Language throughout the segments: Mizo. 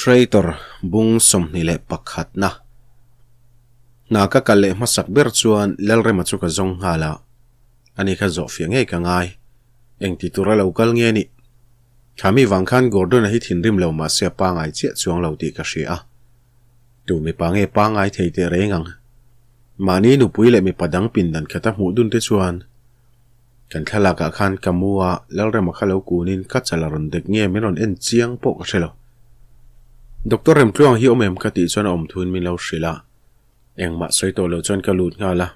Traitor bung 21 na. Hna ka kal leh hmasak ber chuan Lalrema chu ka zawng nghal a, ani kha zawhfiah ngei ka ngai. Engti tura lo kal nge nih? Thla mi vang khan Gordon-a hi thinrim lo mahse a pangai chiah chuang lo tih ka hria a. Tu mipa nge pangai thei teh reng ang? Mahni nupui leh mipa dang pindan khata hmuh dun te chuan Kan thlalakah khan ka mu a, Lalrema kha lo kunin ka chal a rawn dek nge min rawn en chiang pawh ka hre lo. Doctor Remtluang hi awm em ka tih chuan a awm thuin min lo hrilh a, engmah sawi tawh lo chuan ka lut nghal a.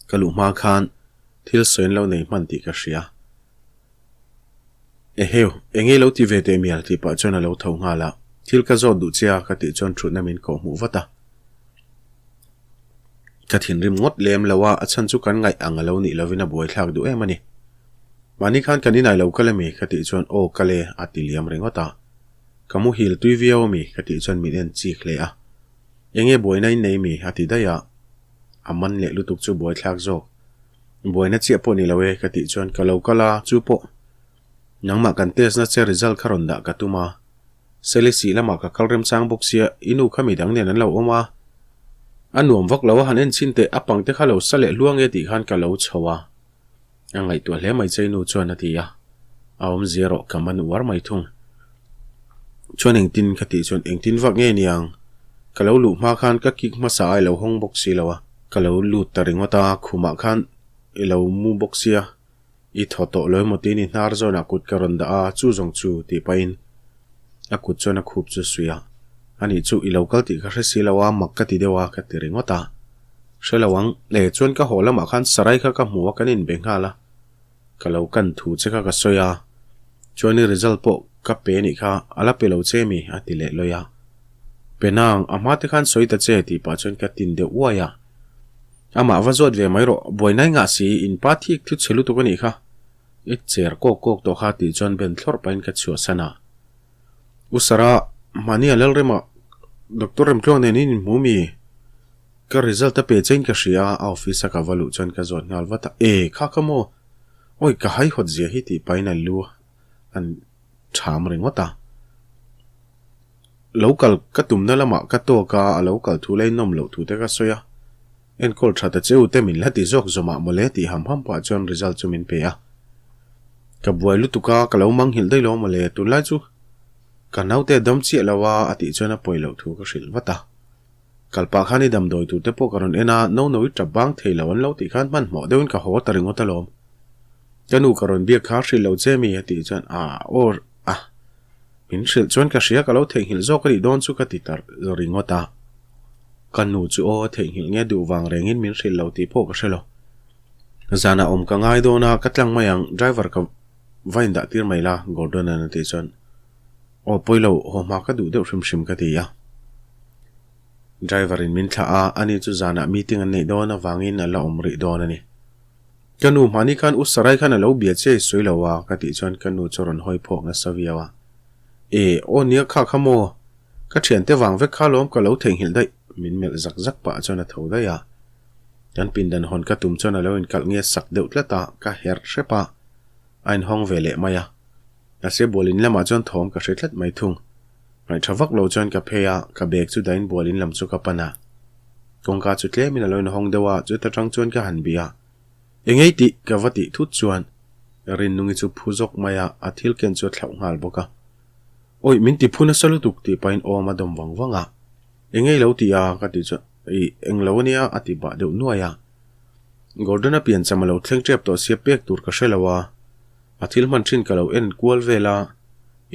Ka luh hma khan thil sawi an lo nei hman tih ka hria. Eheu, enge lo ti ve teh mial tih pah chuan a lo tho nghal a, thil ka zawt duh che a ka tih chuan thutna min kawh hmuh vat a. Ka thinrim ngawt lem lo a, a chhan chu kan ngaih ang a lo nih lovin a buaithlak duh em a ni. Mahni khan kan inai lo kal ami? ka tih chuan aw kal e a ti liam ringawt a. Ka muhil tui viau ami? ka tih chuan min en chik hle a. Enge buaina in nei mi? a ti daih a. A man leh lutuk chu buaithlak zawk. Buaina chiah pawh ni lo e ka tih chuan ka lo kal a, chu pawh nangmah kan test na che result kha rawn dah ka tum a. Selesih lamah ka kal remchang bawk sia, i nu kha midang nen an lo awm a. A nuam vak lo a, han en chhin teh, a pang te kha lo sa leh hluang e tih khan ka lo chho a. A ngaihtuah hle mai che i nu chuan a ti a. A awmzia erawh ka man uar mai thung. Chuan engtin ka tih chuan engtin vak nge niang? Ka lo luh hma khan ka kick hmasa a i lo hawng bawk si lo a. Ka lo lut ta ringawt a, khumah khan i lo mu bawk sia. I thaw tawh lo emaw tiin i hnar zawnah kut ka rawn dah a, chu zawng chu tih pahin a kut chuan a khup chu suih a. Anih chu i lo kal tih ka hre si lo a, mak ka ti deuh a ka ti ringawt a. Hre lo ang, e chuan ka haw lamah khan sarai kha ka hmu a kan inbe nghal a, ka lo kan thu che kha ka sawi a, chuan i result pawh ka pe anih kha a la pe lo che mi a ti leh lawi a. Penang, a hma te khan sawi ta che tih pah chuan ka tin deuh uai a. Amah va zawt ve mai rawh, buainai ngah si, in pa thik thu chhe lutuk a nih kha. I cher kawk kawk tawh kha tih chuan ben thlawrh pahin ka chhuahsan a. U Sarah, mahni a Lalrema Doctor Remtluang nen in inhmu mi? Ka result a pe chein ka hria a, a office a ka va luh chuan ka zawt nghal vat a. E, kha kha maw? Awi, ka haihawt zia hi tih pahin a lu an ṭham ringawt a. Lo kal ka tumna lamah ka tawk a, a lo kal thu leh nawm loh thu te ka sawi a. Enkawl tha ta che u te min la ti zawk zawmah mawle tih ham ham pah chuan result chu min pe a. Ka buai lutuk a, ka lo manghilh daih lo mawle, tunlai chu ka naute a dam chiah lo a, a tih chuan a pawi loh thu ka hrilh vat a. Kal pah khan i damdawi tur te pawh ka rawn en a, no no i tap bang thei lo an lo tih khan hmanhmawh deuhin ka haw ta ringawt alawm. Ka nu ka rawn biak kha hrilh lo che mi a tih chuan a aw a. Min hrilh chuan ka hria ka lo theihnghilh zawk a nih dawn chu ka ti ta ringawt a. Ka nu chu aw a theihnghilh nge duh vang rengin min hrilh lo tih pawh ka hre lo. Zanah awm ka ngai dawn a, ka tlang mai ang, driver ka va indah tir mai la, Gordon-a'n a tih chuan aw pawi lo, haw hma ka duh deuh hrim hrim ka ti a. Driver-in min thlah a, ani chu zanah meeting an neih dawn avangin a la awm rih dawn a ni. Ka nu hmani khan U Sarai khan a lo bia che sawi lo a ka tih chuan ka nu chu a rawn hawi phawk nasa viau a. E, aw nia kha kha maw? Ka thiante vang vek kha lawm ka lo theihnghilh daih min melh zak zak pah chuan a tho daih a. Kan pindan hawn ka tum chuan a lo inkalh nge sak deuh tlat a, ka herh hrep a, a inhawng ve leh mai a. Mahse bual in lamah chuan thawm ka hre tlat mai thung. Ngaihṭha vak lo chuan ka phei a, ka bag chu dahin bual in lam chu ka pan a. Kawngka chu tlemin a lo inhawng deuh a, chuta ṭang chuan ka han bih a. Engei tih ka va tih thut chuan Rinnungi chu phu zawk mai a, a thil ken chu a thlauh nghal bawk a. Awi, min ti phu nasa lutuk tih pahin awm a dawm vang vang a. Engei lo ti a? ka tih chuan Ih, englo ania a ti bah deuh nuai a. Gordon-a piancham a lo thleng ṭep tawh sia pek tur ka hre lo a. A thil hman thin ka lo en kual vel a,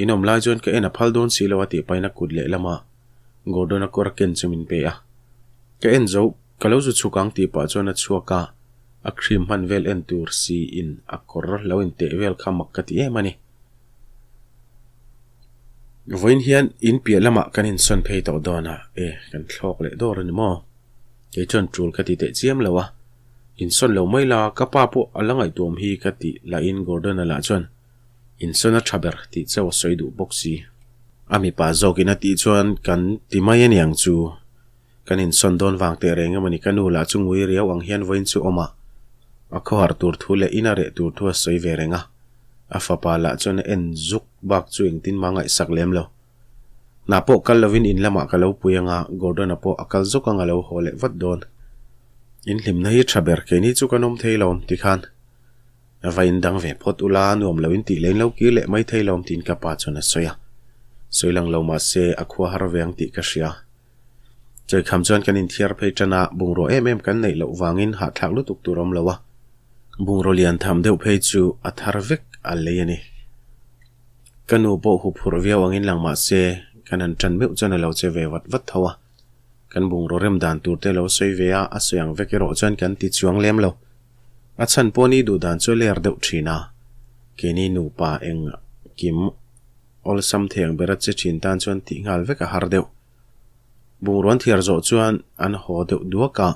in awm lai chuan ka en a phal dawn si lo a tih pahin a kut lehlam a, Gordon-a kawr a ken chu min pe a. Ka en zo, ka lo zu chhuk ang tih pah chuan a chhuak a, a cream hman vel en tur si in a kawr lo inteh vel kha mak ka ti em a ni. Vawiin hian in piah lamah kan insawn phei tawh dawn a, e kan thlawk leh dawr a ni maw? Kei chuan tul ka ti teh chiam lo a. Insawn lo mai la, ka pa pawh a la ngaihtuam hi ka tih lahin Gordon-a lah chuan insawn a tha ber tih chauh a sawi duh bawk si. A mipa zawkin a tih chuan kan ti mai a niang chu. Kan insawn dawn vang teh reng emaw ni ka nu lah chu ngui riau ang hian vawiin chu awm a, a khawhar tur thu leh in a reh tur thu a sawi ve reng a. A fapa lah chuan a en zuk bak chu engtin mah ngaihsak lem lo. Hna pawh kal lovin in lamah ka lo pui anga, Gordon-a pawh a kal zawk anga lo haw leh vat dawn. In hlimna hi tha ber keini chu kan awm thei lo tikhan va in dang ve phawt ula nuam lo in tih leh in lo kir leh mai thei lo tiin ka pa chuan a sawi a. Sawi lang lo mahse a khua har ve ang tih ka hria. Chawikham chuan kan inthiar phei tan a, bungraw em em kan neih loh vangin hahthlak lutuk tur awm lo a. Bungraw lian tham deuh phei chu a thar vek a lei a ni. Ka nu pawh hup hurh viau angin lang mahse kan han tan meuh chuan a lo che ve vat vat tho a. Kan bungraw rem dan tur te lo sawi ve a, a sawi ang vek erawh chuan kan ti chuang lem lo. A chhan pawh ni duh dan chu a ler deuh thin a, keini nupa eng kim awlsam thei ang ber a che thin tan chuan tih nghal vek a har deuh. Bungraw an thiar zawh chuan an haw deuh duak a,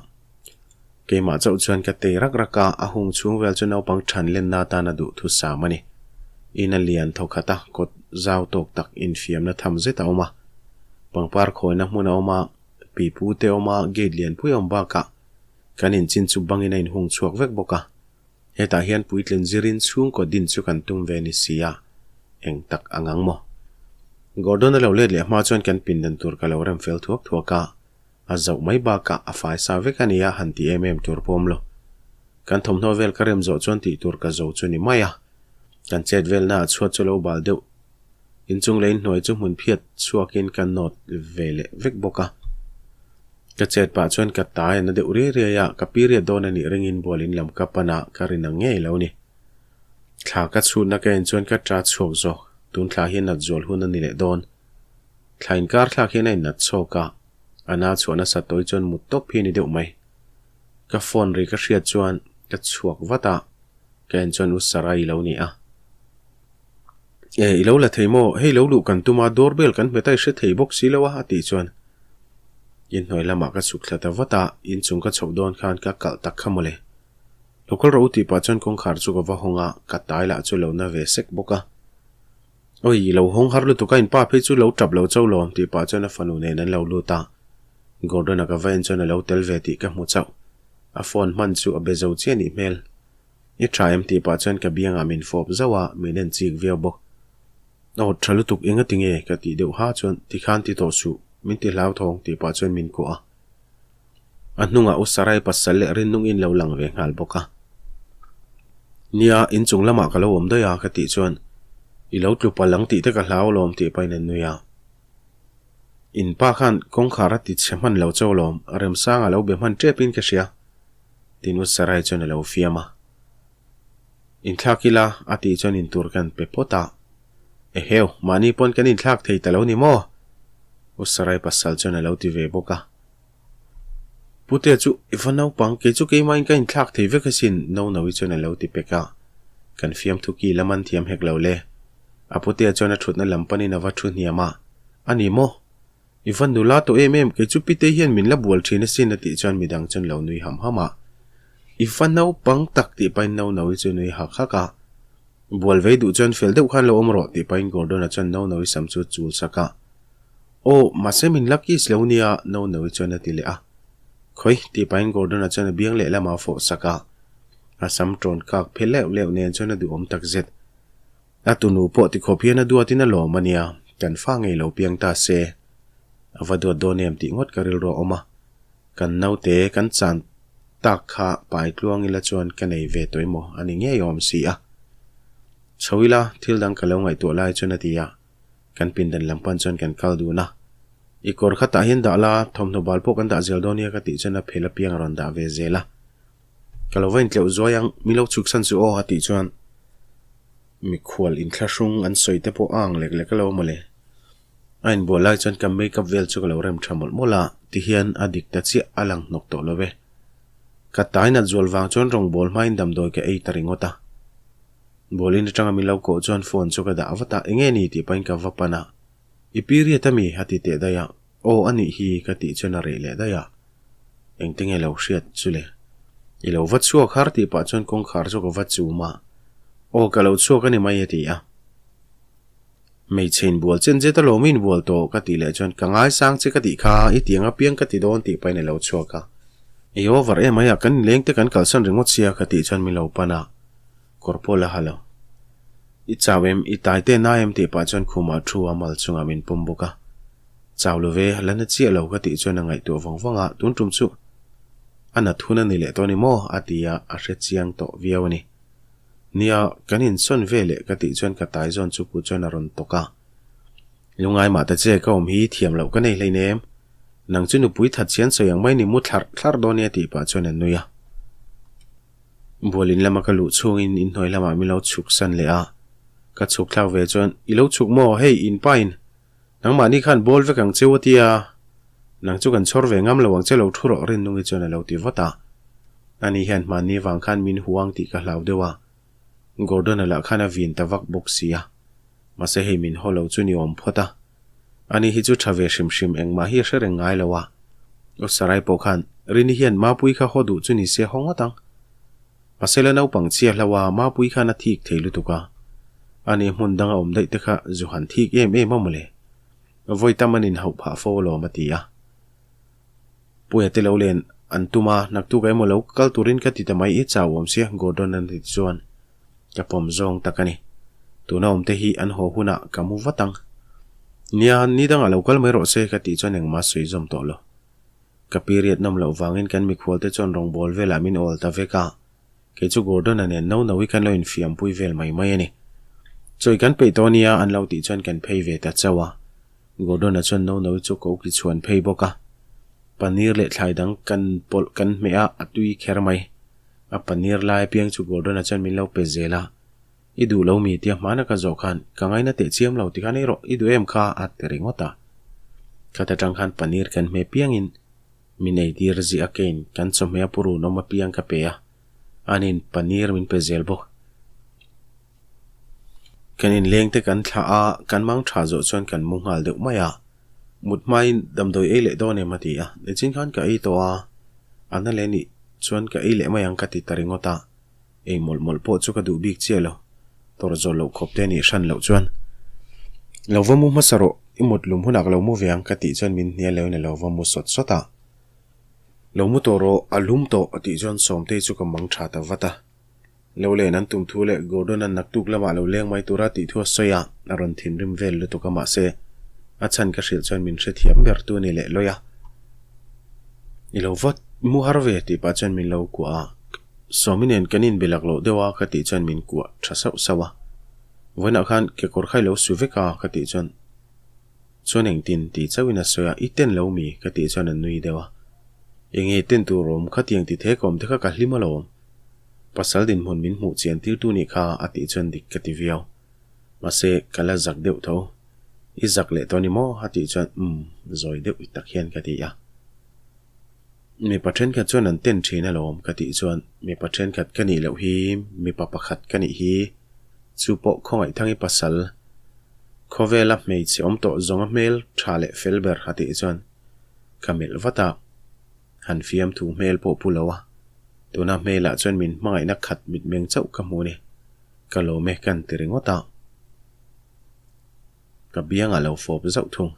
keimah chauh chuan ka tei rak rak a, a hung chhung vel chu naupang than lenna atan a duh thusam a ni. In a lian thaw khat a, kawt zau tawk tak infiamna tham zet a awm a. Pangpar khawina hmun a awm a, pipu te awm a, gate lianpui a awm bakah kan inchin chu bangin a inhung chhuak vek bawk a. Hetah hian puitlin zirin chhungkaw din chu kan tum ve ni si a, eng tak ang ang maw? Gordon a lo let leh hma chuan kan pindan tur ka lo rem fel thuak thuak a, a zauh mai bakah a fai sa vek a nia han ti em em tur pawh awm lo. Kan thawmhnaw vel ka rem zawh chuan tih tur ka zo chu ni mai a, kan chet velna ah chhuat chu lo bal deuh Inchung leh inhnuai chu hmun phiat chhuakin ka nawt ve leh vek bawk a. Ka chet pah chuan ka tai a na deuh riai riai a, ka period dawn a nih ringin bual in lam ka pan a, ka rin ang ngei lo ni. Thla ka chhutna ka en chuan ka ta chhuak zawk, tun thla hi nat zual hun a ni leh dawn. Thla inkar thlak hian a innat chhawk a, a na chhuah nasa tawi chuan mut tawp hi a ni deuh mai. Ka phone ri ka hriat chuan ka chhuak vat a, ka en chuan U Sarai lo ni a. E, i lo la thei maw? Hei lo luh kan tum a, doorbell kan hmet a, i hre thei bawk si lo a, a tih chuan inhnuai lamah ka chhuk thla ta vat a, inchung ka chhoh dawn khan ka kalh tak kha mawle. Local ro tih pah chuan kawngkhar chu ka va hawng a, ka tai lah chu lo na ve sek bawk a. Awi, i lo hawng har lutuk a, inpa phei chu lo tap lo chauh lawm tih pah chuan a fanu nen an lo lut a. Gordon-a ka va en chuan a lo tel ve tih ka hmu chauh. A phone hman chu a be zo chiah nih hmel. I tha em tih pah chuan ka biangah min fawp zauh a, min en chik viau bawk. Aw, tha lutuk enga ti nge? ka tih deuh ha chuan tikhan ti tawh suh, min ti hlau thawng tih pah chuan min kuah a. A hnungah U Sarai pasal leh Rinnung in lo lang ve nghal bawk a. Nia, inchung lamah ka lo awm daih a ka tih chuan I lo tlu palh ang tih te ka hlau alawm tih pahin a nui a. In pa khan kawngkhar a ti chhe hman lo chauh alawm, Remsanga lo be hman tep in ka hria. Tin U Sarai chuan a lo fiam a. Inthlak ila, a tih chuan intur kan pe phawt a. Eheu, mahni pawn kan inthlak thei ta lo ni maw? U Sarai pasal chuan a lo ti ve bawk a. Putea chu, I va naupang, kei chu keimahin ka inthlak thei vek asin, Nonoui chuan a lo ti pek a. Kan fiamthu ki lam an thiam hek lo le. A putea chuan a thutna lam panin a va thu hniam a, A ni maw? I va nula tawh em em, kei chu Pitei hian min la bual thin asin a tih chuan midang chuan lo nui ham ham a. I fa naupang tak tih pahin Nonoui chu nui hak hak a. Bual vei duh chuan fel deuh khan lo awm rawh tih pahin Gordon-a chuan Nonoui sam chu a chul sak a. Aw, mahse min la kiss lo nia Nonoui chuan a ti leh a. Khawi tih pahin Gordon-a chuan a biang lehlamah a fawh sak a. A sam tawn kak phe leuh leuh nen chuan a duhawm takzet. A tunu pawh tikhawp hian a duatin a lawm a nia, kan fa ngei lo piang ta se. A va duat dawn em tih ngawt ka rilru a awm a. Kan naute kan chan tak kha pai tluang ila chuan ka nei ve tawh emaw a ni ngei awm si a. Chho ila thil dang ka lo ngaihtuah lai chuan a ti a, kan pindan lam pan chuan kan kal dun a. I kawr kha tah hian dah la, thawmhnaw bal pawh kan dah zel dawn nia ka tih chuan a phel apiang a rawn dah ve zel a. Ka lo va intleuh zuai ang, mi lo chhuk san chu aw a tih chuan mikhual inthlahrung an sawi te pawh a ang lek lek alo mawle. A inbual lai chuan ka make up vel chu ka lo rem tha mawlh mawlh a, tihian a dik ta chiah a lang hnawk tawh lo ve. Ka tai nat zual vang chuan rawngbâwl hmain damdawi ka ei ta ringawt a. Bualin atanga min lo kawh chuan phone chu ka dah vat a, enge ni tih pahin ka va pan a. I period ami? a ti teh daih a. Aw a nih hi ka tih chuan a reh leh daih a. Engtinge lo hriat chu le? I lo va chhuak har tih pah chuan kawngkhar chu ka va chum a. Aw ka lo chhuak a ni mai a ti a. Hmeichhe inbual chen zet alawm i inbual tawh ka tih leh chuan ka ngaisang che ka tih kha i tiang apiang ka ti dawn tih pahin a lo chhuak a. I over em mai a, kan inleng te kan kalsan ringawt sia ka tih chuan min lo pan a, kawr pawh la ha lo. I chau em, i tai te nai em tih pah chuan khumah thu a mal chungah min pawm bawk a. Chau lo ve, la na chiah lo ka tih chuan a ngaihtuah vang vang a, tun tum chu a nat hun a ni leh tawh a ni maw? a ti a, a hre chiang tawh viau a ni. Nia, kan insawn ve leh ka tih chuan ka tai zawn chu ku chuan a rawn tawk a. Lungai mah ta che, ka awm hi thiam loh ka nei hleinem. Nang chu nupui that chian sawi ang mai ni mu thlarh thlarh dawn nia tih pah chuan a nui a. Bualin lama ka luh chhungin inhnuai lamah min lo chhuk san leh a. Ka chhuk thlak ve chuan, I lo chhuk maw? Hei, in pa in nangmahni khan bawl vek ang cheu a ti a. Nang chu kan chhawr ve ngam lo ang che lo thu rawh Rinnungi chuan a lo ti vat a. Ani hian hmanni vang khan min huang tih ka hlau deuh a. Gordon-a lah khan a vin ta vak bawk si a. Mahse hei min haw lo chu ni awm phawt a. Ani hi chu tha ve hrim hrim engmah hi a hre reng ngai lo a. U Sarai pawh khan Rini hian Mapui kha haw duh chu ni se haw ngawt ang. Mahse la naupang chhia hlo a, Mapui khan a thik thei lutuk a. Ani hmun danga awm daih te kha zu han thik em em a mawle. Vawi tam an inhauh phah fo alawm a ti a. Puia te lo len an tum a, naktuk emaw lo kal turin ka ti ta mai i chau awm sia Gordon an ti chuan ka pawm zawng tak a ni. Tuna awm te hi an haw hunah ka mu vat ang. Nia, ni dangah lo kal mai rawh se ka tih chuan engmah sawi zawm tawh lo. Ka period nawm loh vangin kan mikhual te chuan rawngbâwl velah min awl ta vek a, kei chu Gordon-a nen no no-i kan lo infiampui vel mai mai a ni. Chawi kan peih tawh nia an lo tih chuan kan phei ve ta chauh a. Gordon-a chuan no no-i chu ko ki chhuan phei bawk a. Paneer leh thlai dang kan pawlh kan hmeh a, a tui kher mai. A paneer lai apiang chu Gordon-a chuan min lo pe zel a. I duh lo mi tia hmana ka zawh khan ka ngaina teh chiam lo tikhan ei rawh, i duh em kha a ti ringawt a. Khat atang khan paneer kan hmeh piangin min ei tir ziah a kein kan chawhmeh a purun awm apiang ka pe a, anin paneer min pe zel bawk. Kan inleng te kan thlah a, kan mang tha zawh chuan kan mu nghal deuh mai a. Mut hmain damdawi ei leh dawn em a ti a, nichin khan ka ei tawh a, a na leh nih chuan ka ei leh mai ang ka ti ta ringawt a. Ei mawlh mawlh pawh chu ka duh bik chiah lo, tawrh zawh loh khawp te nih hran loh chuan. Lo va mu hmasa rawh, i mut lum hunah ka lo mu ve ang ka tih chuan min hnial loin a lo va mu sawt sawt a. Lo mu tawh rawh, a lum tawh a tih chuan Sawmtei chu ka mang tha ta vat a. Lo len an tum thu leh Gordon-a'n naktuk lamah lo leng mai tura tih thu a sawi a, a rawn thinrim vel lutuk a mahse a chhan ka hrilh chuan min hrethiam ber tu a ni leh lawi a. I lo vat mu har ve tih pah chuan min lo kuah a. Sawmi nen kan inbe lak loh deuh a ka tih chuan min kuah tha sauh sauh a. Vawiinah khan kekawr kha i lo su vek a ka tih chuan chuan engtin tih chauhin a sawi a, i ten lo mi ka tih chuan a nui deuh a. Enge ten tur awm khatiang ti thek awm te kha ka hlim alawm. Pasal dinhmun min hmuh chian tir tu nih kha a tih chuan dik ka ti viau. Mahse ka la zak deuh tho. I zak leh tawh ni maw a tih chuan umm zawi deuh tak hian ka ti a. Mipa thenkhat chuan an ten thin alawm ka tih chuan mipa thenkhat ka nih loh hi mipa pakhat ka nih hi chu pawh khawngaih thangi pasal khawvela hmeichhe awm tawh zawnga hmel tha leh fel ber a tih chuan ka melh vat a, han fiamthu hmel pawh pu lo a, tuna hmelah chuan min hmangaihna khat mitmeng chauh ka hmu ni, ka lawm e kan ti ringawt a. Ka biang a lo fawp zauh thung.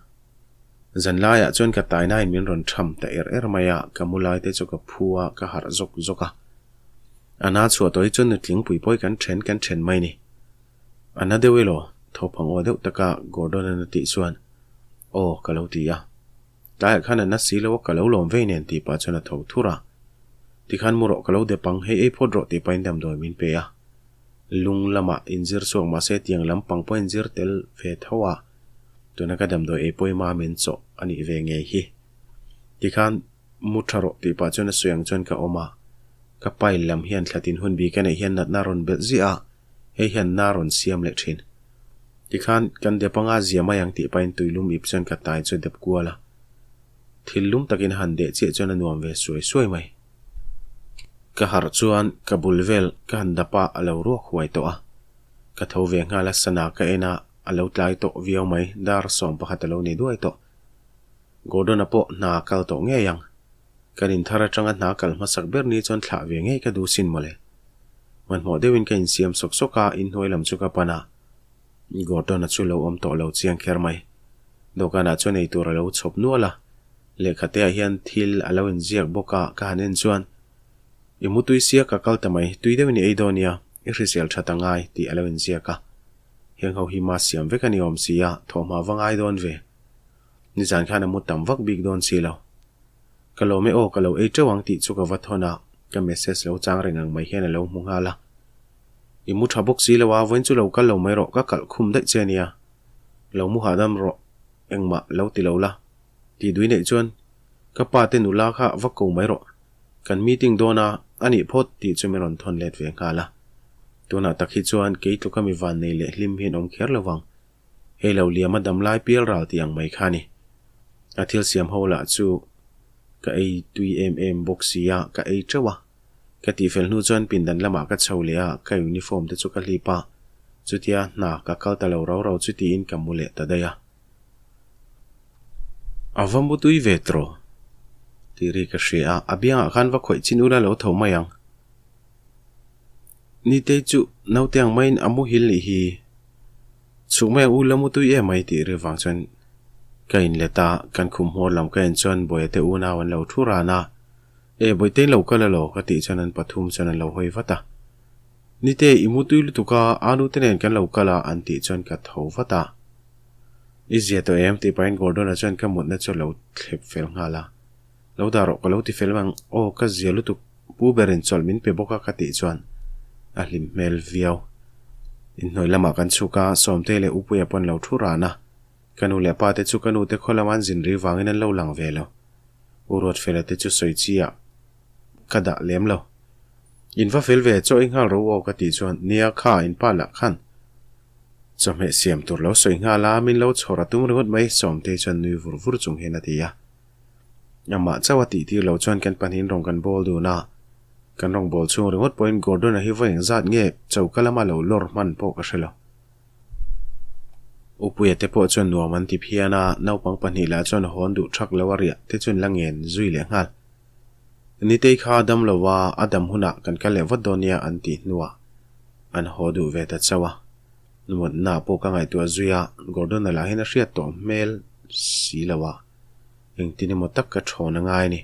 Zan laiah chuan ka tainain min rawn tham ta er er mai a, ka mu lai te chu ka phu a, ka harh zawk zawk a. A na chhuah tawh hi chuan nutling pui pawi kan then kan then mai ni. A na deuh elaw? Thawphang aw deuh taka Gordon-a'n a tih chuan, Aw, ka lo ti a. Tlaiah khan a na si lo a, ka lo lawm vei nen tih pah chuan a tho thur a. Tikhan mu rawh ka lo dep ang, hei ei phawt rawh tih pahin damdawi min pe a. Lung lamah inzir chhuak mahse tiang lam pang pawh inzir tel ve tho a, tuna ka damdawi ei pawimah min chawh a nih ve ngei hi. Tikhan mu tha rawh tih pah chuan a sawi ang chuan ka awm a, ka pile lam hian thlatin hun bi ka neih hian natna a rawn belh ziah a, hei hian na rawn siam leh thin. Tikhan kan dep anga zia mai ang tih pahin tuilum ip chuan ka tai chu dep kual a, thil lum takin a han deh chiah chuan a nuam ve suai suai mai. Ka harh chuan ka bul vel ka han dap a, a lo ruak huai tawh a. Ka tho ve nghal a, sana ka en a, a lo tlai tawh viau mai, dar 11 a lo ni duai tawh. Gordon-a pawh hna a kal tawh ngei ang. Kan inthar atanga hna kal hmasak ber ni chuan thlah ve ngei ka duh sin mawle. Hmanhmawh deuhin ka insiam sawk sawk a, inhnuai lam chu ka pan a. Gordon-a chu lo awm tawh lo chiang kher mai. Dawhkanah chuan eitur a lo chhawp nual a. Lehkhateah hian thil a lo inziak bawk a, ka han en chuan, I mu tui sia ka kal ta mai, tui deuhin i ei dawn nia, i hrisel that a ngai, tih a lo inziak a. Heng ho hi ma siam vek a ni awm si a, thawhhma va ngai dawn ve. Nizan khan a mu tam vak bik dawn si lo. Ka lawm e aw, ka lo ei teuh ang tih chu ka va thawn a, ka message lo chang reng ang mai hian a lo hmu nghal a. I mu tha bawk si lo a, vawiin chu lo kal lo mai rawh, ka kalh khum daih che ania. Lo mu hahdam rawh, engmah lo ti lo la. Tih dui neih chuan ka pa te nula kha va ko mai rawh, kan meeting dawn a, a nih phawt tih chu min rawn thawn let ve nghal a. Tunah tak hi chuan kei tluka mi vannei leh hlim hian awm kher lo vang. Hei lo liam a dam lai pial ral tih ang mai kha a ni. A thil siam ho lah chu ka ei tui em em bawk si a, ka ei teuh a. Ka tihfel hnu chuan pindan lamah ka chho leh a, ka uniform te chu ka hlip a, chutia hna ka kal ta lo rau rau chu tiin ka mu leh ta daih a. A va mu tui ve tawh tih ri ka hria a, a biangah khan va khawih chin ula lo tho mai ang. Nitei chu naute ang maiin a muhil nih hi. Chhuk mai ang u la mu tui em mai tih ri vang chuan ka inlet a, kan khum hmawr lam ka en chuan Bawihate unau an lo thu ran a, E Bawihte lo kal elaw ka tih chuan an pathum chuan an lo hawi vat a. Nite i mu tui lutuk a, anu te nen kan lo kal a an tih chuan ka tho vat a. I zia tawh em tih pahin Gordon-a chuan ka mutna chu a lo thlep fel nghal a. Lo dah rawh ka lo ti fel ang aw ka zia lutuk pu berin chawlh min pe bawk a ka tih chuan a hlim hmel viau. Inhnuai lamah kan chhuk a, Sawmte leh Upuia pawh an lo thu ran a. Ka nu leh pa te chu ka nu te khaw lama an zin ri vangin an lo lang ve lo. U Ruatfela te chu sawi chi ah ka dah lem lo. In va fel ve chaw i nghal ro aw ka tih chuan nia kha in pa lah khan chawhmeh siam tur lo sawi nghal a, min lo chhawr a tum ringawt mai Sawmtei chuan nui vur vur chung hian a ti a. Amah chauh a tih tir lo chuan kan pahnihin rawng kan bawl dun a, kan rawng bawl chhung ringawt pawhin Gordon-a hi vawi engzat nge choka lama lo lawr hman pawh ka hre lo. Upuia te pawh chuan nuam an ti phian a, naupang pahnih lah chuan hawn duh thak lo a riah te chuan la ngen zui leh nghal. Nitei kha a dam lo a, a dam hunah kan kal leh vat dawn nia an tih hnuah an haw duh ve ta chauh a. Mutna pawh ka ngaihtuah zui a, Gordon-a lah hian a hriat tawh hmel si lo a, engtin emaw tak ka thawn a ngai a ni.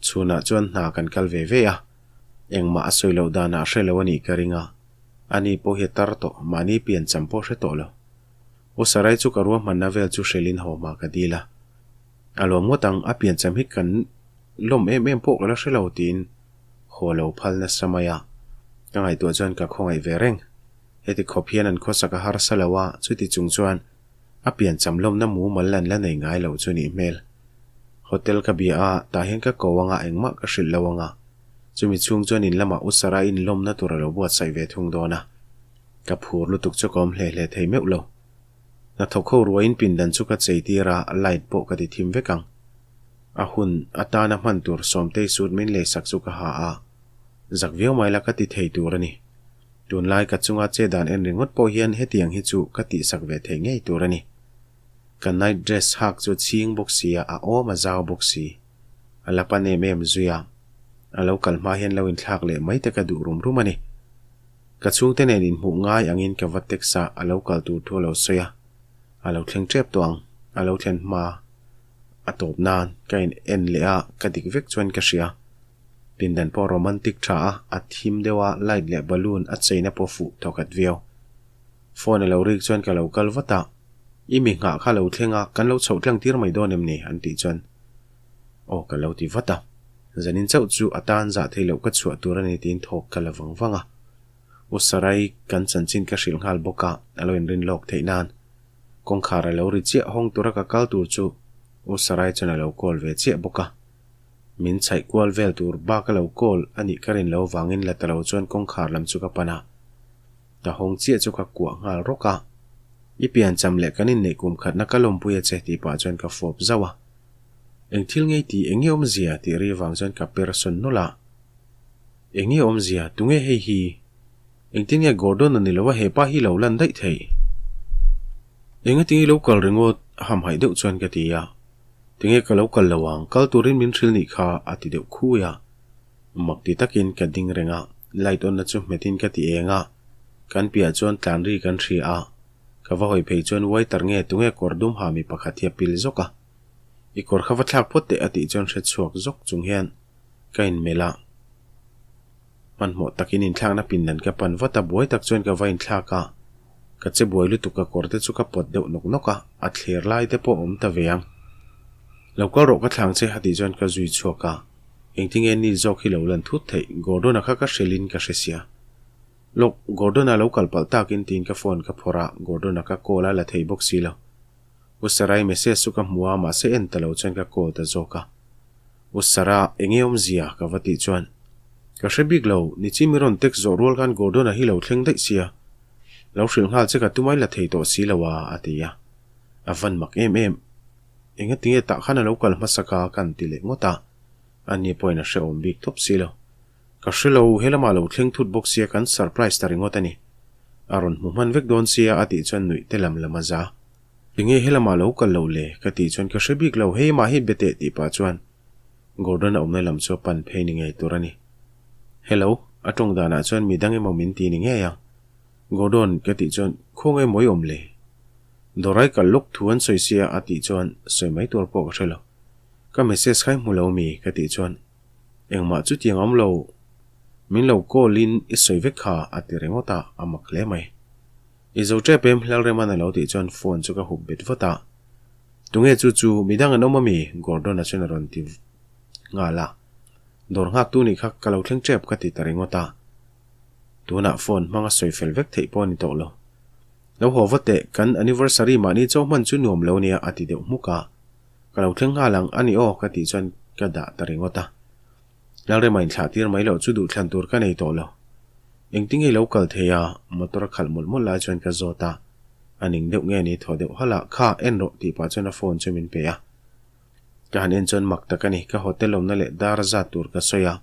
Chhunah chuan hna kan kal ve ve a, engmah a sawi loh danah a hre lo a nih ka ring a. Ani pawh hi a tar tawh, mahni pian cham pawh hre tawh lo. U Sarai chu ka ruahmanna vel chu hrelin haw hma ka dil a. A lawm ngawt ang, a pian cham hi kan lawm em em pawh ka la hre lo tiin haw lo phal nasa mai a. Ka ngaihtuah chuan ka khawngaih ve reng. Heti khawp hian an khawsak a harsa lo a, chuti chung chuan a pian cham lawmna mumal an la nei ngai lo chu nih hmel. Hotel ka bia a, tah hian ka ko anga engmah ka hrilh lo anga. Chumi chhung chuan in lamah U Sarah in lawmna tur a lo buatsaih ve thung dawn a. Ka phur lutuk chu ka awm hle hle thei meuh lo. Hnathawk ho ruaiin pindan chu ka chei tir a, light pawh ka ti thim vek ang. A hun atana hman tur Sawmtei suit min leisak chu ka ha a, zak viau mai la ka ti thei tur a ni. Tunlai ka chunga che dan en ringawt pawh hian hetiang hi chu ka tihsak ve thei ngei tur a ni. Ka night dress hak chu chhing bawk si a, a awm a zau bawk si. A la pan em em zui a, a lo kal hma hian lo inthlak leh mai te ka duh rum rum a ni. Ka chhungte nen inhmuh ngai angin ka va text a, a lo kal tur thu a lo sawi a, a lo thleng tep tawh ang, a lo thlen hma a tawp nan ka in en leh a, ka dik vek chuan ka hria. Pindan pawh romantic tha a, a thim deuh a, light leh balloon a cheina pawh fuh thawkhat viau. Phone a lo rik chuan ka lo kal vat a, I mi nghah kha lo thleng a, kan lo chhoh tlang tir mai dawn em ni? an tih chuan Aw ka lo ti vat a, zanin chauh chu a tan zah theih loh ka chhuah tur a ni tiin thawk ka la vang vang a. U Sarai kan chanchin ka hrilh nghal bawk a, a lo inrin lawk theih nan. Kawngkhar a lo ri chiah hawng tura ka kal tur chu U Sarai chuan a lo call ve chiah bawk a. Min chhaih kual vel tur bak a lo call a nih ka rin lo vangin la ta lo chuan kawngkhar lam chu ka pan a. Ka hawng chiah chu ka kuah nghal rawk a. I piancham leh kan inneih kum khatna ka lawmpui a che tih pah chuan ka fawp zauh a. Eng thil ngei tih eng nge awmzia tih ri vang chuan ka per sawn nawlh a. Eng nge awmzia tunge hei hi? Engtin nge Gordon a ni lo a hepa hi lo lan daih theih? Engati nge lo kal ringawt hamhaih deuh chuan ka ti a. Tinge ka lo kal lo ang, kal turin min hrilh nih kha a ti deuh khui a. Mak ti takin ka ding reng a, light on na chu hmetin ka ti eng a. Kan piah chuan tlan ri kan hria a. Ka va hawi phei chuan waiter nge tunge kawr dum ha mi pakhat hi a pil zawk a. I kawr kha va thlak phawt teh a tih chuan hre chhuak zawk chung hian ka inmelh a. Hmanhmawh takin inthlakna pindan ka pan vat a, buai tak chuan ka va inthlak a. Ka che buai lutuk ka kawr te chu ka pawt deuh nawk nawk a, a thler lai te pawh a awm ta ve ang. Lo kal rawh ka thlang che a tih chuan ka zui chhuak a, engtinge ni zawk hi lo lan thut theih, Gordon-a kha ka hrilhin ka hre sia. Lawk, Gordon-a lo kal palh takin tiin ka phone ka phawrh a, Gordon-a ka call a la thei bawk si lo. U Sarai message chu ka hmu a, mahse en ta lo chuan ka call ta zawk a. U Sarah, enge awmzia? ka va tih chuan, Ka hre bik lo, nichi mi rawn text zawh rual khan Gordon-a hi lo thleng daih sia. Lo hrilh nghal che ka tumai la thei tawh si lo a, a ti a. A van mak em em. Enga tinge tah khan a lo kal hmasak a, kan ti leh ngawt a. Ani pawhin a hrehawm bik tawp si lo. Ka hre lo, he lamah lo thleng thut bawk sia kan surprise ta ringawt a ni. A rawn hmu hman vek dawn sia a tih chuan nuih te lam lam a za. Tinge he lamah lo kal lo le? Ka tih chuan ka hre bik lo, hei mah hi be teh tih pah chuan Gordon a awmna lam chu a pan phei ni ngei tur a ni. Hello, a tawng danah chuan midang emaw min ti ni ngei ang. Gordon, ka tih chuan khawnge mawi awm le? Dawrai kal lawk thu an sawi sia a tih chuan sawi mai tur pawh ka hre lo. Ka message kha i hmu lo mi? Ka tih chuan Engmah chutiang awm lo, min lo call in i sawi vek kha a ti ringawt a, a mak hle mai. I zo tep em Lalreman a lo tih chuan phone chu ka hup bet vat a. Tunge chu chu midang an awm ami? Gordon-a chuan a rawn ti nghal a. Dawr nghak tu nih kha ka lo thleng tep ka ti ta ringawt a. Tunah phone hmang a sawi fel vek theih pawh a ni tawh lo. Lo haw va teh, kan anniversary mahni chaw hman chu nuam lo nia a ti deuh hmuk a. Ka lo thleng nghal ang a ni aw ka tih chuan ka dah ta ringawt a. Lalrema inthlah tir mai loh chu duhthlan tur ka nei tawh lo. Engtin nge lo kal thei a? Motor a khalh mawlh mawlh lai chuan ka zawt a. A ning deuh nge ni thaw deuh halh a, Kha, en rawh tih pah chuan a phone chu min pe a. Ka han en chuan mak tak a ni, ka hotel awmna leh dar zat tur ka sawi a.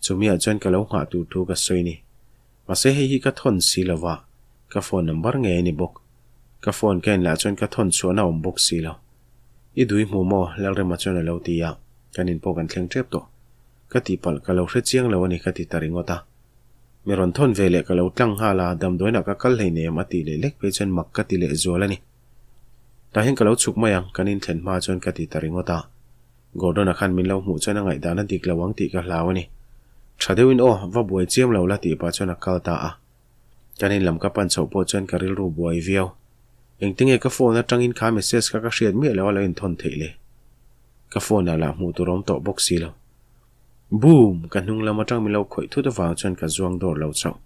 Chumiah chuan ka lo nghah tur thu ka sawi ni. Mahse hei hi ka thawn si lo va, ka phone number ngei a ni bawk. Ka phone ka en lah chuan ka thawn chhuahna a awm bawk si lo. I dui hmu maw? Lalrema chuan a lo ti a, kan in pawh kan thleng tep tawh. Ka tihpalh ka lo hre chiang lo a ni ka ti ta ringawt a. Mi rawn thawn ve leh ka lo tlang nghal a, damdawiinah ka kal hleinem a tih leh lek phei chuan mak ka ti leh zual a ni. Tah hian ka lo chhuk mai ang, kan inthlen hma chuan ka ti ta ringawt a. Gordon-a khan min lo hmuh chuan a ngaihdan a dik lo ang tih ka hlau a ni. Tha deuhin aw, va buai chiam lo la tih pah chuan a kal ta a. Kan in lam ka pan chhoh pawh chuan ka rilru buai viau. Engtinge ka phone atangin kha message kha ka hriat miah lo a lo inthawn theih le? Ka phone ah lah hmuh tur awm tawh bawk si lo. Boom! Ka hnung lam atang min lo khawih thut avang chuan ka zuang dawr lo chauh.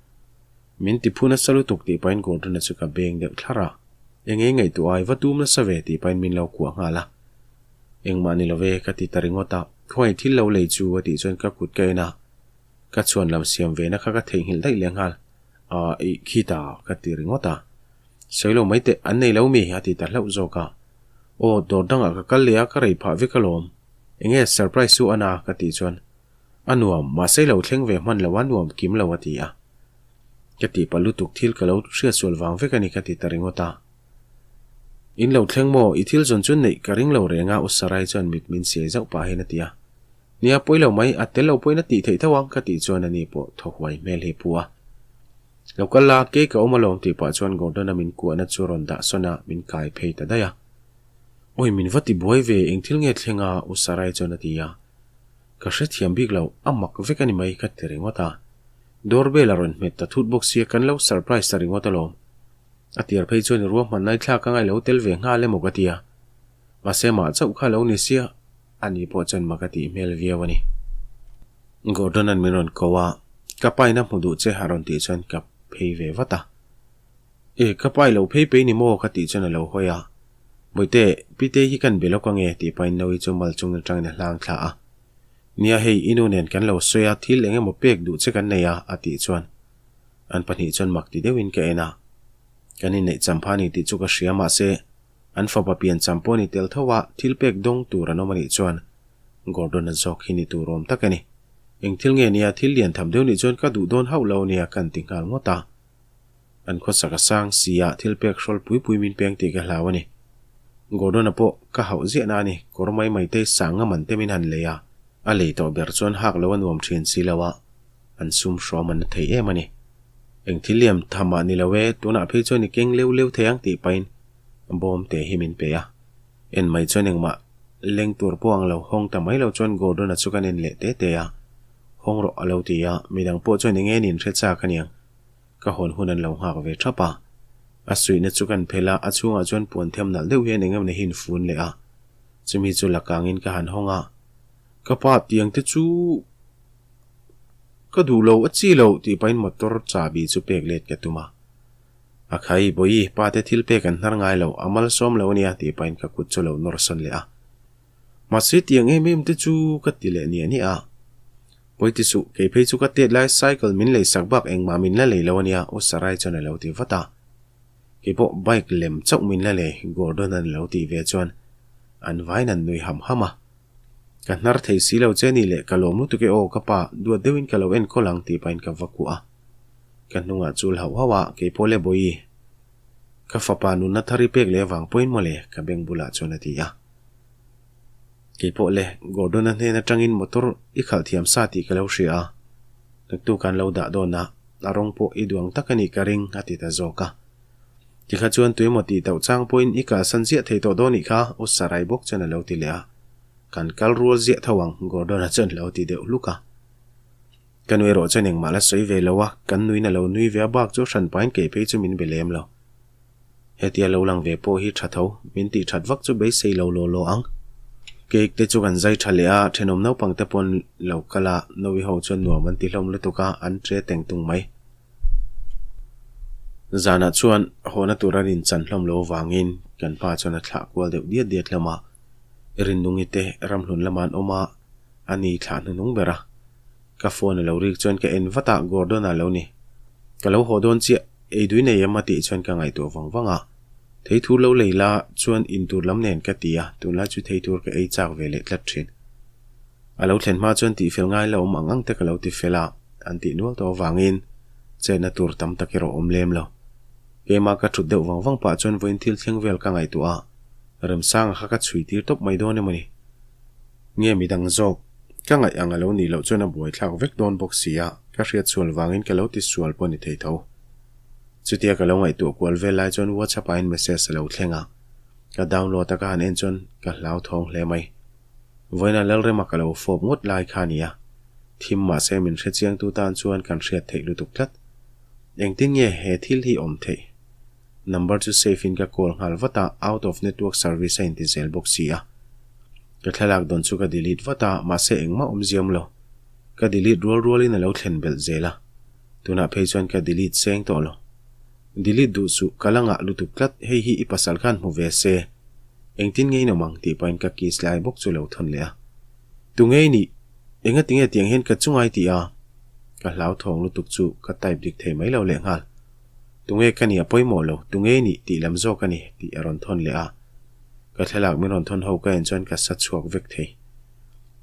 Min ti phu nasa lutuk tih pahin Gordon-a chu ka beng deuh thlarh a. Enge ngaihtuah ai va tum nasa ve tih pahin min lo kuah nghal a. Engmah ni lo ve ka ti ta ringawt a, khawngaih thil lo lei chu a tih chuan ka kut ka en a, ka chhuan lam siam ve na kha ka theihnghilh daih leh nghal. Aah ih khita ka ti ringawt a. Sawi lo mai teh, an nei lo mi? a ti ta hlauh zawk a. Aw, dawr dangah ka kal leh a, ka rei phah vek alawm. Enge surprise chu a na? ka tih chuan, A nuam, mahse lo thleng ve hman lo a nuam kim lo a ti a. Ka tih palh lutuk thil ka lo hriatsual vang vek a ni ka ti ta ringawt a. In lo thleng maw? I thil zawn chu neih ka ring lo reng a U Sarai chuan mit min siai zauh pah hian a ti a. Nia, pawi lo mai, a tel lo pawhin a tih theih tho ang ka tih chuan ani pawh thaw huai hmel hi pu a. Lo kal la, kei ka awm alawm tih pah chuan Gordon-a min kuahna chu rawn dah sawn a, min kai phei ta daih a. Awi, min va ti buai ve, eng thil nge thleng a? U Sarai chuan a ti a. Ka hrethiam bik lo, a mak vek a ni mai ka ti ringawt a. Doorbell a rawn hmet ta thut bawk sia, kan lo surprise ta ringawt alawm. A tir phei chuan i ruahman nai thlak a ngailo tel ve nghal emaw ka ti a. Mahse mah chauh kha lo ni sia, ani pawh chuan mak a tih hmel viau a ni. Gordon-a'n min rawn ko a, ka pa in a hmu duh che a rawn tih chuan ka phei ve vat a. E, ka pa i lo phei pei ni maw ka tih chuan a lo hawi a. Bawihte, Pitei hi kan be lawk ange tih pahin Noe chu mal chung atangin a hlang thla a. Nia hei, i nu nen kan lo sawi a, thil eng emaw pek duh che kan nei a, a tih chuan An pahnih chuan mak ti deuhin ka en a. Kan inneih champha ni tih chu ka hria mahse an fapa pian cham pawh ni tel tho a thil pek dawng tur an awm a nih chuan Gordon-a zawk hi ni tur awm tak a ni. Eng thil nge nia thil lian tham deuh nih chuan ka duh dawn hauh lo nia kan ti nghal ngawt a. An khawsak a sang si a thil pek hrawl pui pui min peng tih ka hlau a ni. Gordon-a pawh ka hauh ziah na a ni, kawr mai mai te sanga man te min han lei a, a lei tawh ber chuan hak lo a nuam thin si lo a. An sum hrawm an na thei em a ni. Eng thil liam tha mah ni lo e, tunah phei chuan i keng leu leu thei ang tih pahin bawm te hi min pe a. En mai chuan engmah leng tur pawh ang lo hawng ta mai lo chuan Gordon-a chu kan en leh te te a. Hawng rawh a lo ti a, midang pawh chuan eng nge nin hre chak aniang. Ka hawn hun an lo nghak ve thap a. A suihna chu kan phelh a, a chhungah chuan puan them nalh deuh hian eng emawni hi in fun leh a, chumi chu la kangin ka han hawng a. Ka pa tiang te chu ka duh lo a chi lo tih pahin motor chahbi chu pek let ka tum a. A khai, Bawihi, pa te thil pek an hnar ngai lo, a malsawm lo ania tih pahin ka kut chu lo nawr sawn leh a. Mahse tiang em em te chu ka ti leh niah niah a. Pawi ti suh, kei phei chu ka tet lai cycle min lei sak bak engmah min la lei lo ania U Sarai chuan a lo ti vat a. Kei pawh bike lem chauh min la lei Gordon an lo tih ve chuan an vain an nui ham ham a. Ka hnar thei si lo che ni leh ka lawm lutuk e aw ka pa, duat deuhin ka lo enkawl ang tih pahin ka va kuah a. Ka hnungah chul hauh hauh a, kei pawh le Bawihi, ka fapa nunna thar i pek leh avang pawhin mawle ka beng bulah chuan a ti a. Kei pawh le, Gordon-a hnen atangin motor i khalh thiam sa tih ka lo hria a, naktu kan lo dah dawn a, a rawng pawh i duang tak a nih ka ring a ti ta zawk a. Tikha chuan tuemaw tih tauh chang pawhin i kalsan ziah thei tawh dawn nih kha, U Sarai bawk chuan a lo ti leh a. Kan kal rual ziah tho ang, Gordon-a chuan a lo ti deuh hluk a. Ka nu erawh chuan engmah la sawi ve lo a, kan nuin a lo nui ve a bak chu hran pahin kei phei chu min be lem lo. Hetia lo lang ve pawh hi tha tho, min tih that vak chu beisei lo law law ang. Cake te chu kan zai tha leh a, thenawm naupang te pawn lo kal a, Novi ho chuan nuam an ti hlawm lutuk a, an tre teng tung mai. Zanah chuan hawhna tur a rin chan hlawm lo vangin kan pa chuan a thlah kual deuh diat diat hlawm a, Rinnungi te ramhlun lamah an awm a, a ni thlah hnuhnung ber a. Ka phone a lo rik chuan ka en vat a, Gordon-a lo ni. Ka lo haw dawn chiah, ei dui nei em a tih chuan ka ngaihtuah vang vang a. Thei thur lo lei la chuan in tur lam nen ka ti a, tunlai chu thei thur ka ei chak ve leh tlat thin. A lo thlen hma chuan tihfel ngai la awm ang ang te ka lo ti fel a, an tih nual tawh avangin chetna tur tam tak erawh awm lem lo. Keimah ka thut deuh vang vang pah chuan vawiin thil thleng vel ka ngaihtuah a, Remsanga kha ka chhui tir tawp mai dawn emaw ni? Nge midang zawk? Ka ngaih ang a lo nih loh chuan a buaithlak vek dawn bawk si a, ka hriat sual vangin ka lo ti sual pawh ni thei tho. Chutia ka lo ngaihtuah kual vel lai chuan WhatsApp ah in message a lo thleng a, ka download a ka han en chuan ka hlauthawng hle mai. Vawiina Lalrema ka lo fawp ngawt lai kha a ni a, thim mahse min hrechiangtu tan chuan kan hriat theih lutuk tlat. Engtin nge he thil hi awm theih? Number chu save in ka call nghal vat a, out of network service a inti zel bawk si a. Ka thlalak dawn chu ka delete vat a, mahse engmah awm ziam lo. Ka delete rual rualin a lo thlen belh zel a. Tunah phei chuan ka delete seng tawh lo. Delete duh suh, ka la ngah lutuk tlat, hei hi i pasal khan hmu ve se. Engtin nge in awm ang tih pahin ka kiss lai bawk chu lo thawn leh a. Tu nge i nih? Engati nge tiang hian ka chungai tih a? Ka hlauthawng lutuk chu ka type dik thei mai lo lehnghal. Tunge ka nih a pawimawh lo, tunge i nih tih lam zawk a ni tih a rawn thawn leh a. Ka thlalak min rawn thawn ho ka en chuan ka sa chhuak vek thei.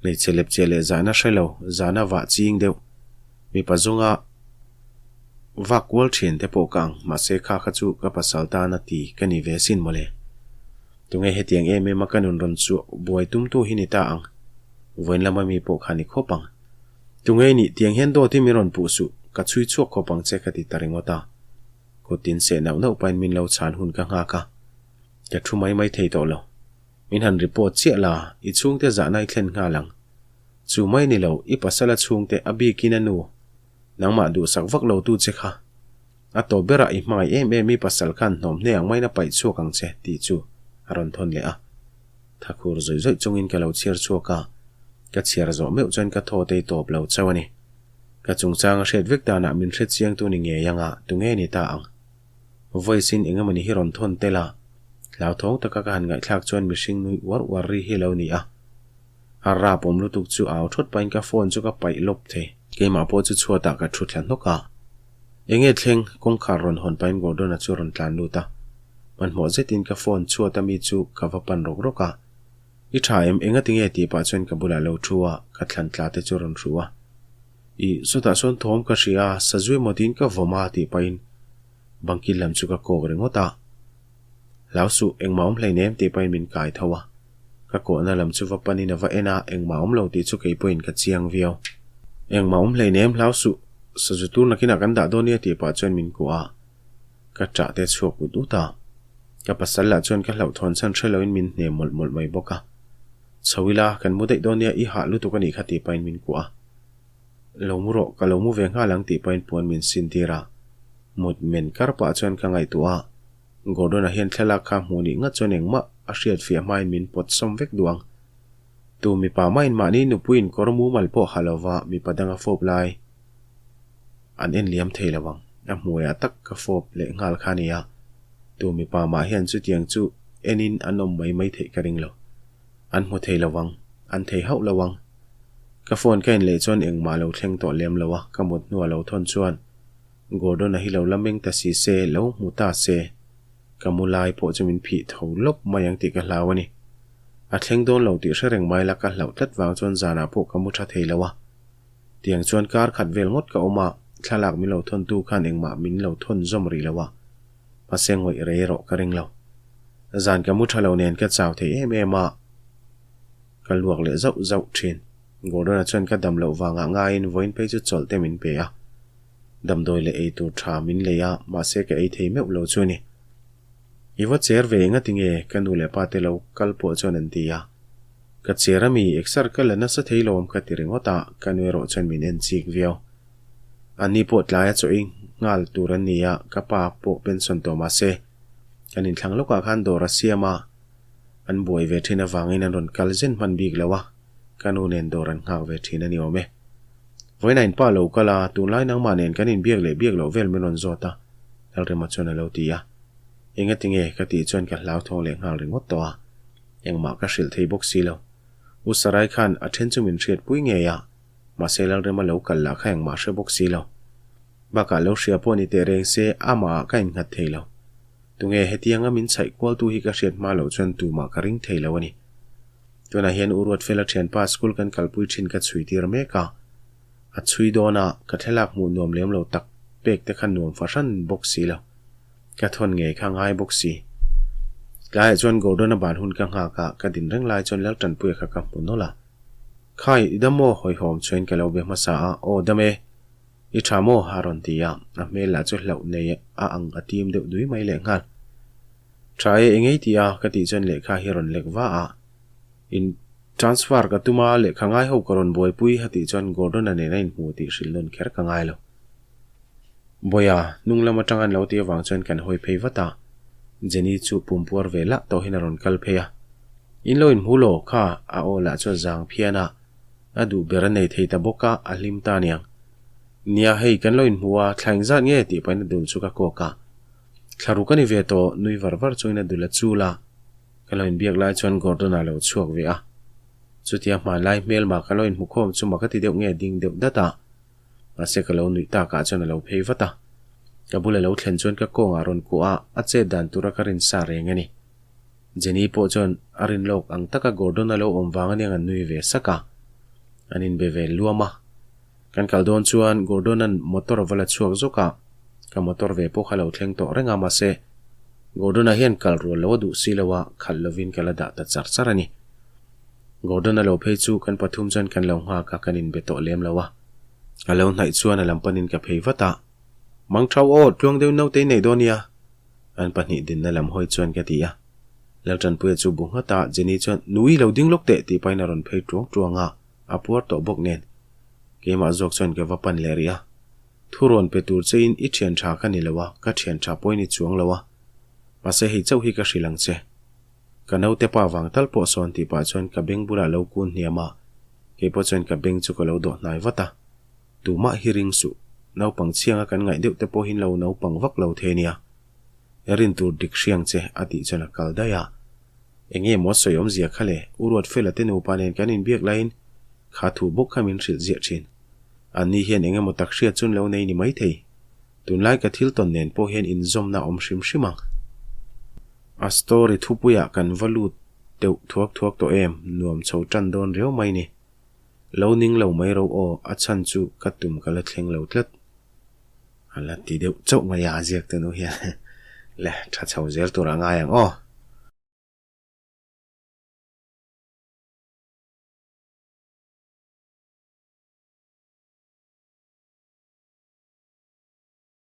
Hmeichhe lepchiah leh zahna hre lo, zahna vah ching deuh. Mipa zunga vak kual thian te pawh ka ang, mahse kha kha chu ka pasal tan a ti ka ni ve sin mawle. Tunge hetiang em em a ka nun rawn chu buai tumtu hi ni ta ang. Vawiin lama mi pawh kha ni khawp ang. Tunge i nih tiang hian dawt hi min rawn puh suh, ka chhui chhuak khawp ang che ka ti ta ringawt a. Kut tin seh nauh nauh pahin min lo chhan hun ka nghak a, ka thu mai mai thei tawh lo. Min han report chiah la, i chhungte zahna i thlen nghal ang. Chu mai ni lo, i pasala chhungte a bikin a nu, nangmah duhsak vak lo tu che kha. A tawp berah i hmangaih em em i pasal khan hnawm hne ang maiin a paih chhuak ang che tih chu a rawn thawn leh a. Thakhur zawih zawih chungin ka lo chhiar chhuak a, ka chhiar zawh meuh chuan ka thaw tei tawp lo chauh a ni. Ka chungchang a hriat vek danah min hre chiangtu ni ngei anga tunge ni ta ang? Voice in engemawni hi rawn thawn tel a, hlauthawng taka ka han ngaihthlak chuan mihring nui uar uar ri hi lo ni a. A rap awm lutuk chu au thawt pahin ka phone chu ka paih lawp thei. Keimah pawh chu chhuatah ka thu thla hnawk a. Enge thleng? Kawngkhar rawn hawn pahin Gordon-a chu rawn tlan lut a. Hmanhmawh zetin ka phone chhuat ami chu ka va pan rawk rawk a. I tha em? Enga tinge? tih pah chuan ka bulah lo thu a, ka thlan tla te chu rawn hru a. Ih, sawtah sawn thawm ka hria a, sazu emaw tiin ka vawm a tih pahin bangkil lam chu ka kawk ringawt a. Hlau suh, engmah awm hleinem tih pahin min kai tho a. Ka kawhna lam chu va panin a va en a, engmah awm lo tih chu kei pawhin ka chiang viau. Engmah awm hleinem, hlau suh, sazu tur nakinah kan dah dawn nia tih pah chuan min kuah a. Ka ṭah te chhuak ut ut a. Ka pasal lah chuan ka hlauhthawn chhan hre loin min hne mawlh mawlh mai bawk a. Chho ila, kan mu daih dawn nia, i hah lutuk a nih kha tih pahin min kuah a. Lo mu rawh, ka lo mu ve nghal ang tih pahin puan min sin tir a. Mut men kar pah chuan ka ngaihtuah a. Gordon-a hian thlalak kha hmuh nih ngat chuan engmah a hriat fiah hmain min pawt sawm vek duh ang. Tu mipa mahin mahni nupuiin kawr mumal pawh ha lova mipa danga fawp lai an en liam thei lo ang. A hmuaiah tak ka fawp leh nghal kha a nia. Tu mipa mah hian chutiang chu enin an awm mai mai theih ka ring lo. An hmu thei lo ang, an thei hauh lo ang. Ka phone ka inleh chuan engmah lo thleng tawh lem lo a, ka mut hnuah lo thawn chuan Gordon-a hi lo la meng ta si se, lo hmu ta se, ka mu lai pawh chu min phih tho lawp mai ang tih ka hlau a ni. A thleng dawn lo tih hre reng mai la ka hlauh tlat vang chuan zanah pawh ka mu tha thei lo a. Tiang chuan kar khat vel ngawt ka awm a, thlalak min lo thawntu khan engmah min lo thawn zawm rih lo a, mahse ngawih rei erawh ka ring lo. Zan ka mu tha lo nen ka chau thei em em a, ka luak leh zauh zauh thin. Gordon-a chuan ka dam loh vangah ngaiin vawiin phei chu chawlh te min pe a. Damdawi leh ei tur tha min lei a, mahse ka ei thei meuh lo chu a ni. I va cher ve enga tinge ka nu leh pa te lo kal pawh chuan an ti a. Ka cher ami, exer ka la nasa thei lawm ka ti ringawt a, ka nu erawh chuan min en chik viau. Anni pawh tlaia chaw ei nghal tur an ni a, ka pa pawh pension tawh mahse kan inthlang lawkah khan dawr a siam a, an buai ve thin avangin an rawn kal zen hman bik lo a, ka nu nen dawr an nghak ve thin a ni awm e. Vawiin a inpa lo kal a, tunlai nangmah nen kan inbiak leh biak loh vel min rawn zawt a, Lalrema chuan a lo ti a. Engatinge? ka tih chuan ka hlauthawng leh nghal ringawt tawh a, engmah ka hrilh thei bawk si lo. U Sarai khan a then chu min hriatpui ngei a, mahse Lalrema lo kal lah kha engmah hre bawk si lo. Bakah lo hria pawh ni teh reng se amahah ka innghat thei lo. Tunge hetianga min chhaih kualtu hi ka hriat hma loh chuan tumah ka ring thei lo a ni. Tunah hian U Ruatfela thianpa school kan kalpui thin ka chhui tir mek a. A chhui dawn a, ka thlalak hmuh nuam lem lo tak pek te kha nuam fahran bawk si lo. Ka thawn ngei kha ngai bawk si. Tlaiah chuan Gordon-a ban hun ka nghak a, ka din reng lai chuan Laltanpuia kha ka hmu nawlh a. Khai, i dam maw? Hawihhawm chuan ka lo be hmasa a, Aw dam e. I tha maw? a rawn ti a, a hmel lah chu hlauh nei a ang a tim deuh dui mai lehnghal. Tha e, engei ti a? ka tih chuan lehkha hi a rawn lek va a. In transfer ka tum a, lehkha ngai ho ka rawn buaipui a tih chuan Gordon-a nen a inhmu tih hrilh nawn kher ka ngai lo. Bawiha, hnung lam atang an lo tih avang chuan kan hawi phei vat a. Jenny chu pumpuar ve lah tawhin a rawn kal phei a. In lo inhmu law kha a aw lah chu a zang phian a. A duh ber a nei thei ta bawk a, a hlim ta aniang. Nia, hei kan lo inhmu a, thla engzat nge tih pahin a dul chu ka kawk a. Thla ruk a ni ve tawh, nui var var chungin a dul a chul a. Ka lo inbiak lai chuan Gordon-a lo chhuak ve a. Chutia hmanlai hmelma ka lo inhmu khawm chu mak a ti deuh nge ding deuh dat a. Mahse ka lo nuih takah chuan a lo phei vat a. Ka bul a lo thlen chuan ka kawngah rawn kuah a, a chet dan tura ka rin sa reng a ni. Jenny pawh chuan a rin lawk ang taka Gordon a lo awm vang aniang an nui ve sak a. An inbe ve luam a. Kan kal dawn chuan Gordon-a'n motor a va la chhuak zawk a, ka motor ve pawh kha lo thleng tawh reng a mahse Gordon-a hian kal rual lo a duh si lo a, khalh lovin ka la dah ta char char a ni. Gordon-a lo phei chu kan pathum chuan kan lo nghak a, kan inbe tawh lem lo a. A lo hnaih chuan a lam panin ka phei vat a, Mangthau aw, tluang deuh naute i nei dawn nia. An pahnih dinna lam hawi chuan ka ti a. Laltanpuia chu bu nghat a, Jenny chuan, Nui lo ding lawk teh tih pahin a rawn phei tuang tuang a, a puar tawh bawk nen. Keimah zawk chuan ka va pan leh rih a. Thu rawn pe tur chein i thian tha ka ni lo a, ka thian tha pawhin i chuang lo a. Mahse hei chauh hi ka hrilh ang che. Ka naute pa vang tal pawh sawn tih pah chuan ka beng bulah lo kun hniam a, keipawh chuan ka beng chu ka lo dawh hnai vat a. Tumah hi ring suh, naupang chhianga kan ngaih deuh te pawhin lo naupang vak lo thei nia. Rin tur dik hriang che a tih chuan a kal daih a. Enge maw sawi awmzia kha le, U Ruatfela te nupa nen kan inbiak laiin kha thu bawk kha min hrilh ziah thin. Anni hian eng emaw tak hriat chun lo nei ni maithei. Tunlai ka thil tawn nen pawh hian inzawmna awm hrim hrim ang. A story thupuiah kan va lut deuh thuak thuak tawh em, nuam chho tan dawn riau mai ni. Lo ning lo mai ro aw, a chhan chu ka tum ka la thleng lo tlat. A la ti deuh chauh mai a, a ziak te nu hian le tha chho zel tur a ngai ang aw.